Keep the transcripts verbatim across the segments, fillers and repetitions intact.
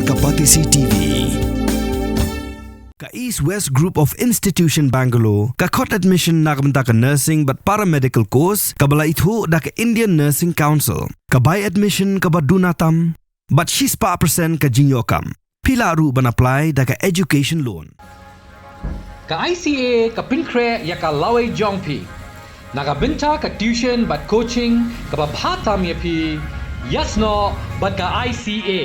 Ka Batesi T V. Ka East West Group of Institution Bangalore ka khot admission na ka bynta ka nursing bad paramedical course kaba la ithuh da ka Indian Nursing Council. Ka bai admission kaba duna tam bad shispah percent ka jingïoh kam. Phi lah ruh ban apply da ka education loan. Ka I C A ka pynkhreh ïa ka lawei jong phi. Na ka bynta ka tuition bad coaching kaba bha tam ïa phi, ïasnoh bad ka I C A.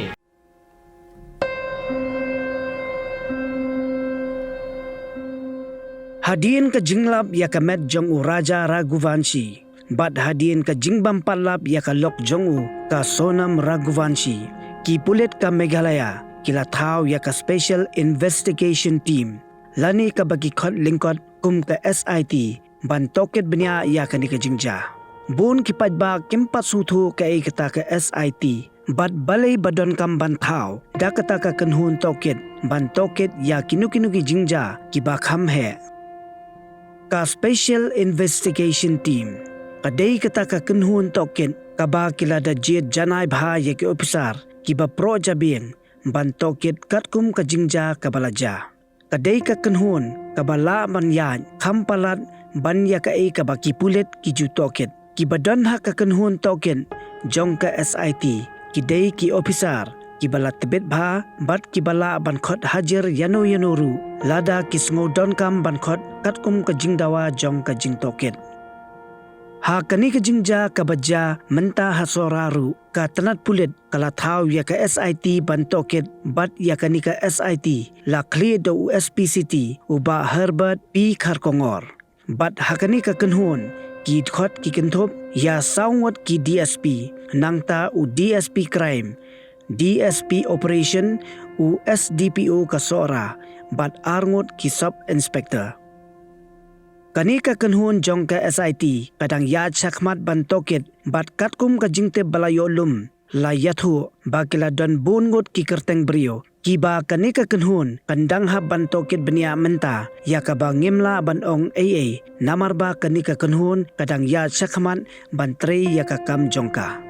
Hadien ka jinglap ïa ka met jong u Raja Raghuvanshi bad hadien ka jingbym pat lap ïa ka lok jong u, ka Sonam Raghuvanshi, ki pulit ka Meghalaya ki la thaw ïa ka Special Investigation Team, lane kaba ki khot lyngkot kum ka S I T, ban tohkit bniah ïa kane ka jingjia. Bun ki paidbah kim pat sngewthuh kaei kata ka S I T bad balei ba donkam ban thaw da kata ka kynhun tohkit ban tohkit ïa kino kino ki jingjia kiba kham heh. Ka Special Investigation Team ka dei kata ka kynhun tohkit kaba ki la da jied janai bha ïa ki ophisar kiba proh jabieng ban tohkit katkum ka jingjia kaba la jia. Ka dei ka kynhun kaba lah ban ïaid kham palat ban ïa kaei kaba ki pulit ki ju tohkit. Kiba don ha ka kynhun tohkit jong ka S I T ki dei ki ophisar kiba la tbit bha bad kiba lah ban khot hajir ïano ïano ruh lada ki sngew donkam ban khot katkum ka jingdawa jong ka jingtohkit. Ha kane ka jingjia kaba jia mynta ha Sohra ruh, ka tnat pulit ka la thaw ïa ka S I T ban tohkit bad ïa kane ka S I T la khlieh da u S P City, u Bah Herbert P Kharkongor. Bad ha kane ka kynhun ki khot ki kynthup ïa saw ngut ki D S P, nangta u D S P Crime, D S P Operation, u S D P O ka Sohra bad ar ngut ki Sub Inspector. Kane ka kynhun jong ka S I T ka dang ïaid shakhmat ban tohkit bad katkum ka jingtip ba la ïoh lum, la ïathuh ba ki la don bun ngut ki kyrteng briew kiba kane ka kynhun kan dang hap ban tohkit bniah mynta ïa kaba ngim lah ban ong ei ei, namar ba kane ka kynhun ka dang ïaid shakhmat ban trei ïa ka kam jong ka.